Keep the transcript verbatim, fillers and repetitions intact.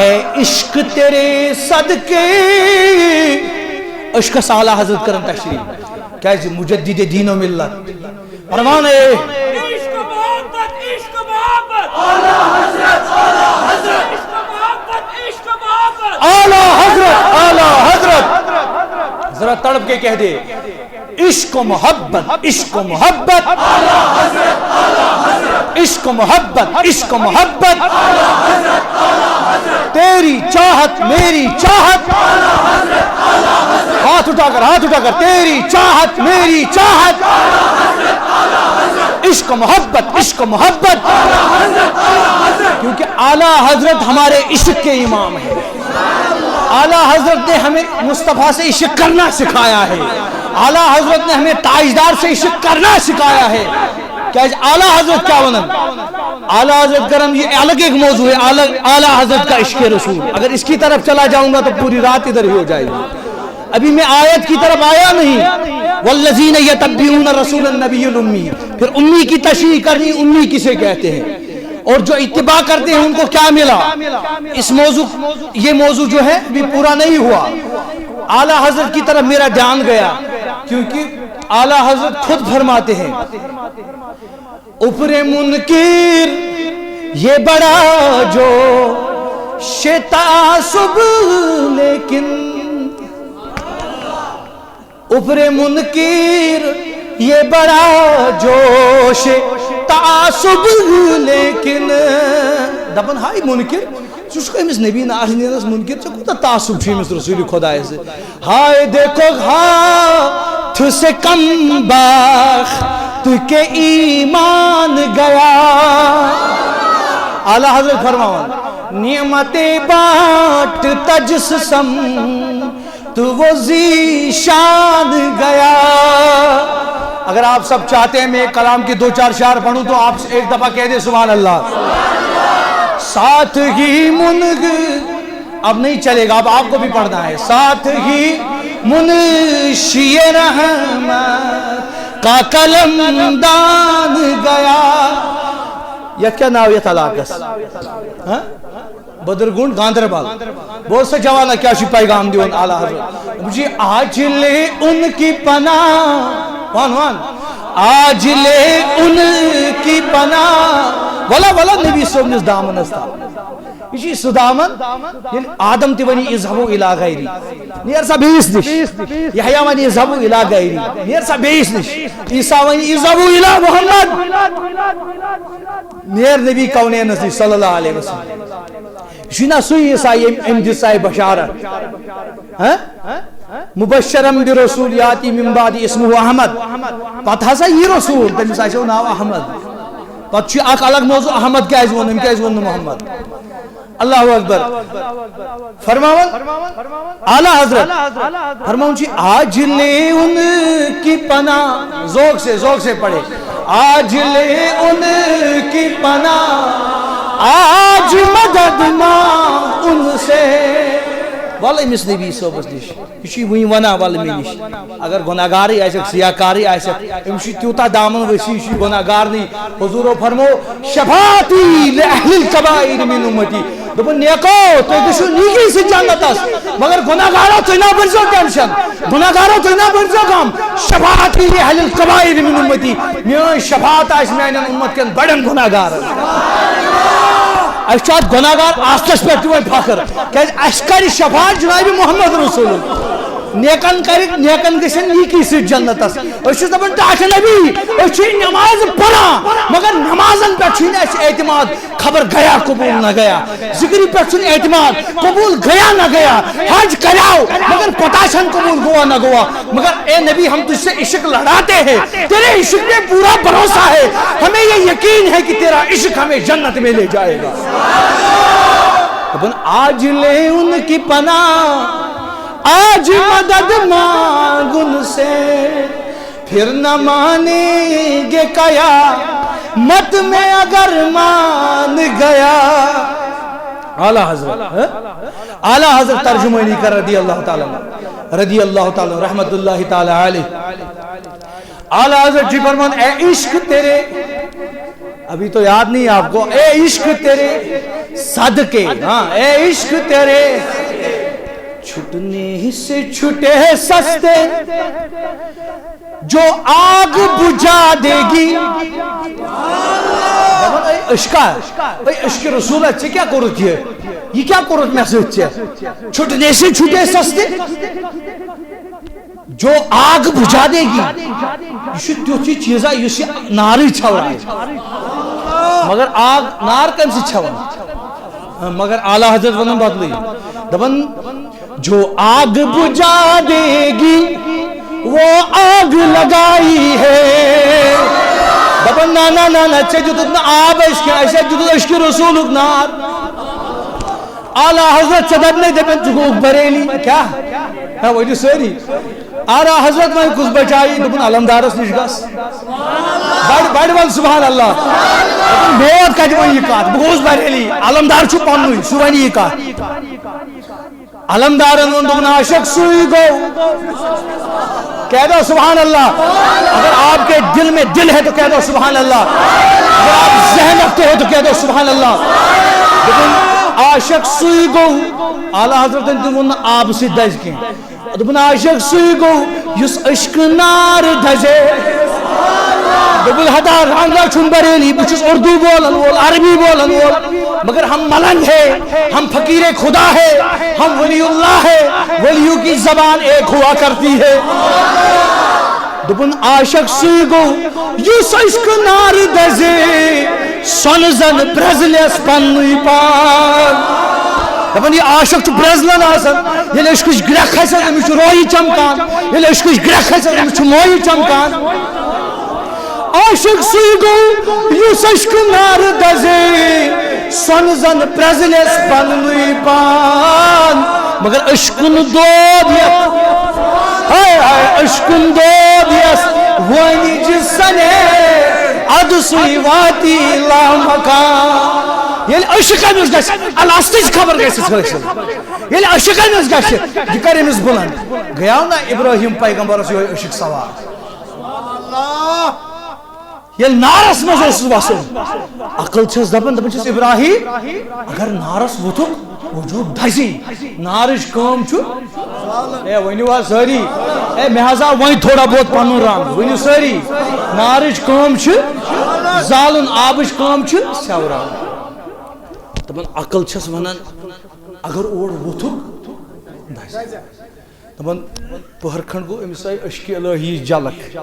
A عشق تیرے صدقے، عشقس اعلیٰ حضرت کرن تشریح، کیازِ مجدد دین و ملت، پروانہ۔ عشق محبت، عشق محبت۔ اعلیٰ حضرت، اعلیٰ حضرت۔ عشق محبت، عشق محبت۔ اعلیٰ حضرت، اعلیٰ حضرت۔ ذرا تڑپ کے کہہ دے، عشق و محبت، عشق و محبت، عشق و محبت، عشق و محبت، تیری چاہت میری چاہت، ہاتھ اٹھا کر، ہاتھ اٹھا کر، تیری چاہت میری چاہت، عشق و محبت، عشق و محبت، کیونکہ اعلیٰ حضرت ہمارے عشق کے امام ہیں۔ اعلیٰ حضرت نے ہمیں مصطفیٰ سے عشق کرنا سکھایا ہے، اعلیٰ حضرت نے ہمیں تاجدار سے عشق کرنا سکھایا ہے۔ کیازِ اعلیٰ حضرت کیا ونن؟ اعلیٰ حضرت کرن، یہ الگ ایک موضوع ہے، الگ اعلیٰ حضرت کا عشق رسول۔ اگر اس کی طرف چلا جاؤں گا تو پوری رات ادھر ہی ہو جائے گی۔ ابھی میں آیت کی طرف آیا نہیں، والذین یتبعون رسول النبی الامی، پھر امی کی تشریح کرنی، امی کسے کہتے ہیں، اور جو اتباع کرتے ہیں ان کو کیا ملا؟ اس موضوع، یہ موضوع جو ہے ابھی پورا نہیں ہوا۔ اعلیٰ حضرت کی طرف میرا دھیان گیا، کیونکہ اعلیٰ حضرت خود فرماتے ہیں، اوپر منکر یہ بڑا جو شتاسب، لیکن اوپر منکر یہ بڑا جوش تعصب، لیکن دپان ہاے منکر، ژٕ چھُکھ أمِس نبی ناہنینس منکر، ژےٚ کوٗتاہ تعصب چھُ أمِس رسول خدایس سۭتۍ؟ ہاے دیکھو ہاتھ سے کم بخت کے ایمان گیا۔ اعلیٰ حضرت فرماوان، نعمت بانٹ تجسم تو وہ ذیشان گیا۔ اگر آپ سب چاہتے ہیں میں کلام کے دو چار شعر پڑھوں تو آپ ایک دفعہ کہہ دیں سبحان اللہ۔ ساتھ ہی منگ، اب نہیں چلے گا، اب آپ کو بھی پڑھنا ہے۔ ساتھ ہی منشی رحمت کا قلم دان گیا۔ یتھ کیا ناو یتھ علاقس؟ ہاں؟ بدرگونڈ گاندربل۔ بہت سے جوانا کیا چھ پیغام دیون اعلیٰ حضرت۔ جی آج لے ان کی پناہ۔ وان وان۔ آج لے ان کی پناہ۔ ولا ولا نبی صٲبنِس دامنس تل۔ یہ چھ سُہ دامن، ییٚلہِ آدم تہِ ونہِ اذهبوا الی غیری۔ نیر سا بیٚیِس نِش۔ یحییٰ ونہِ اذهبوا الی غیری۔ نیر سا بیٚیِس نِش۔ عیسیٰ ونہِ اذهبوا الی محمد۔ نیر نبی کونینس نِش صلی اللہ علیہ وسلم۔ یہ چھ نا سُے عیسیٰ ییٚمۍ، أمۍ دِژ سا بشارت۔ ہاں؟ مبشرا برسول یاتی من بعدی اسمہ احمد۔ پتہٕ ہسا یی رسول، تٔمِس آسیو ناو احمد۔ پتہٕ چھُ اکھ الگ موضوع، احمد کیازِ ووٚن، أمۍ کیازِ ووٚن نہٕ محمد؟ اللہ اکبر۔ فرماوان اعلیٰ حضرت، فرماوان چھ، آج لے ان کی پناہ، ذوق سے، ذوق سے پڑھے، آج لے ان کی پناہ، آج مدد مانگ ان سے۔ ول أمِس نبی صٲبس نِش، یہِ چھُ وٕنہِ ونان ول مےٚ نِش۔ اگر گناہگارٕے آسٮ۪کھ، سیاہ کارٕے آسٮ۪کھ، أمِس چھُ تیوٗتاہ دامن وسیع، یہِ چھُ گناہگار نٕے۔ حضورو فرمو، شفاعتی لأہل الکبائر من امتی۔ دوٚپُن، نیکو، تُہۍ گٔژھِو نیکی سۭتۍ جنتس، مگر گناہگارو تُہۍ نہ بٔرزیو ٹینشن، گناہگارو تُہۍ نہ بٔرزیو غم، شفاعتی لأہل الکبائر من امتی، میٲنۍ شفاعت آسہِ میانٮ۪ن امت کٮ۪ن بڑٮ۪ن گناہگارن۔ اسہِ چھُ اتھ گناہگار آسنس پٮ۪ٹھ تہِ وۄنۍ فخر، کیازِ اسہِ کرِ شفاعت جناب محمد رسول۔ نیکن کرِ، نیکن گژھن نیکی سۭتۍ جنتس۔ أسۍ چھِ دپان، ٹاٹھۍ نبی، أسۍ چھِ نماز پران، مگر نمازن پٮ۪ٹھ چھُنہٕ اسہِ اعتماد۔ خبر گیا قبول نہ گیا۔ ذکری پٮ۪ٹھ چھُنہٕ اعتماد، قبول گیا نہ گیا۔ حج کریاو، مگر پتہ چھنہٕ قبول گوٚوا نہ گوٚوا۔ مگر اے نبی، ہم تجھ سے عشق لڑاتے ہیں، تیرے عشق پہ پورا بھروسہ ہے، ہمیں یہ یقین ہے کہ تیرا عشق ہمیں جنت میں لے جائے گا۔ دپان، آج لے ان کی پناہ، آج مدد مانگ ان سے، پھر نہ مانیں گے قیامت میں اگر مان گیا۔ اعلیٰ حضرت، ہاں؟ اعلیٰ حضرت ترجمانی کر رضی اللہ تعالیٰ عنہ، رضی اللہ تعالیٰ عنہ، رحمت اللہ تعالیٰ علیہ۔ اعلیٰ حضرت جی فرمان، اے عشق تیرے، ابھی تو یاد نہیں آپ کو، اے عشق تیرے صدقے، ہاں، اے عشق تیرے چھٹنے سے چھٹے سستے، جو آگ بجھا دے گی۔ دپان، اے عشقا، اے عشق رسول، ژےٚ کیٛاہ کوٚرُتھ یہِ؟ یہِ کیٛاہ کوٚرُتھ مےٚ سۭتۍ ژےٚ؟ چھٹنے سے چھٹے سستے، جو آگ بجھا دے گی۔ یہِ چھُ تیُتھ یہِ چیٖزا یُس یہِ نارٕے ژھٮ۪ورایہِ۔ مگر آگ، نار کمہِ سۭتۍ ژھٮ۪وان؟ مگر اعلیٰ حضرت ونان بدلٕے۔ دپان، جو آگ بجھا دے گی، وہ آگ لگائی ہے۔ دپان، نہ، نہ، نہ، نہ، ژےٚ دیُتُتھ نہٕ آب اَسہِ کینٛہہ، اَسہِ دیُتُتھ عشق رسولُک نار۔ اعلیٰ حضرت ژےٚ دپنے، دپان، ژٕ گوٚوُکھ بریلی۔ کیٛاہ؟ ہے، ؤنِو سٲری۔ اعلیٰ حضرت وۄنۍ کُس بچایی؟ دوٚپُن، علمدارس نِش گژھ۔ بڑ-، بڑِ وَن سبحان اللہ۔ دوٚپُن، مےٚ یوت کتہِ وۄنۍ یہِ کتھ؟ بہٕ گوٚوُس بریلی۔ علمدار چھُ پننُے، سُہ وَنہِ یہِ کتھ۔ علمدارن ووٚن، دوٚپُن، عاشق سُے گوٚو۔ کہہ دو سبحان اللہ۔ اگر آپ کے دل میں دل ہے تو کہہ دو سبحان اللہ۔ اگر آپ ذہن رکھتے ہو تو کہہ دو سبحان اللہ۔ دوٚپُن، عاشق سُے گوٚو۔ اعلیٰ حضرتن تہِ ووٚن نہٕ آبہٕ سۭتۍ دَزِ کینٛہہ۔ دوٚپُن، عاشق سُے گوٚو یُس عشق نار دَزے۔ دوٚپُن، ہتا رنگا چھُم بریلی، بہٕ چھُس اردو بولن وول، عربی بولن وول، مگر ہم ملنگ ہے، ہم فقیر خدا ہے، ہم ولی اللہ ہے، ولیوں کی زبان ایک ہوا کرتی ہے۔ دوٚپُن، عاشق سُے گوٚو یُس عشق نار دَزے، سۄنہٕ زَن برٛزلٮ۪س پننُے پان۔ دَپان، یہِ عاشق چھُ برٛزلان آسان، ییٚلہِ عشقٕچ گرٛٮ۪کھ کھسٮ۪س، أمِس چھُ رویہِ چمکان، ییٚلہِ عشقٕچ گرٛٮ۪کھ کھسٮ۪س، أمِس چھُ مویہِ چمکان۔ عاشق سُے گوٚو یُس عشق نار دَزے، سۄنہٕ زَن برٛزلٮ۪س پننُے پان۔ مگر عشقُن دود یَتھ، ہاے ہاے، عشقُن دود یَس وٲنِج سَنے، اَدٕ سُے واتی لامکان۔ ییٚلہِ عشق أمِس گژھِ، الستٕچ خبر گژھٮ۪س حٲصِل۔ ییٚلہِ عشق أمِس گژھِ، یہِ کَرِ أمِس بُلنٛد۔ گٔیاو نہ ابراہیم پیغمبرس یِہوٚے عشق سوار؟ ییٚلہِ نارس منٛز اوسُس وسُن، عقل چھس دپان، دپان چھس، ابراہیم، اگر نارس ووٚتھُکھ، وجود دزی۔ نارٕچ کٲم چھُ، اے، ؤنِو حظ سٲری، اے، مےٚ حظ آو وۄنۍ تھوڑا بہت پنُن رنگ۔ ؤنِو سٲری، نارٕچ کٲم چھِ زالُن، آبٕچ کٲم چھِ سیوراوُن۔ دپان، عقل چھس ونان، اگر اور ووٚتھُکھ، دزی۔ دپان، پہر کھنڈ گوٚو، أمِس آیہِ عشقِ الہی جلک۔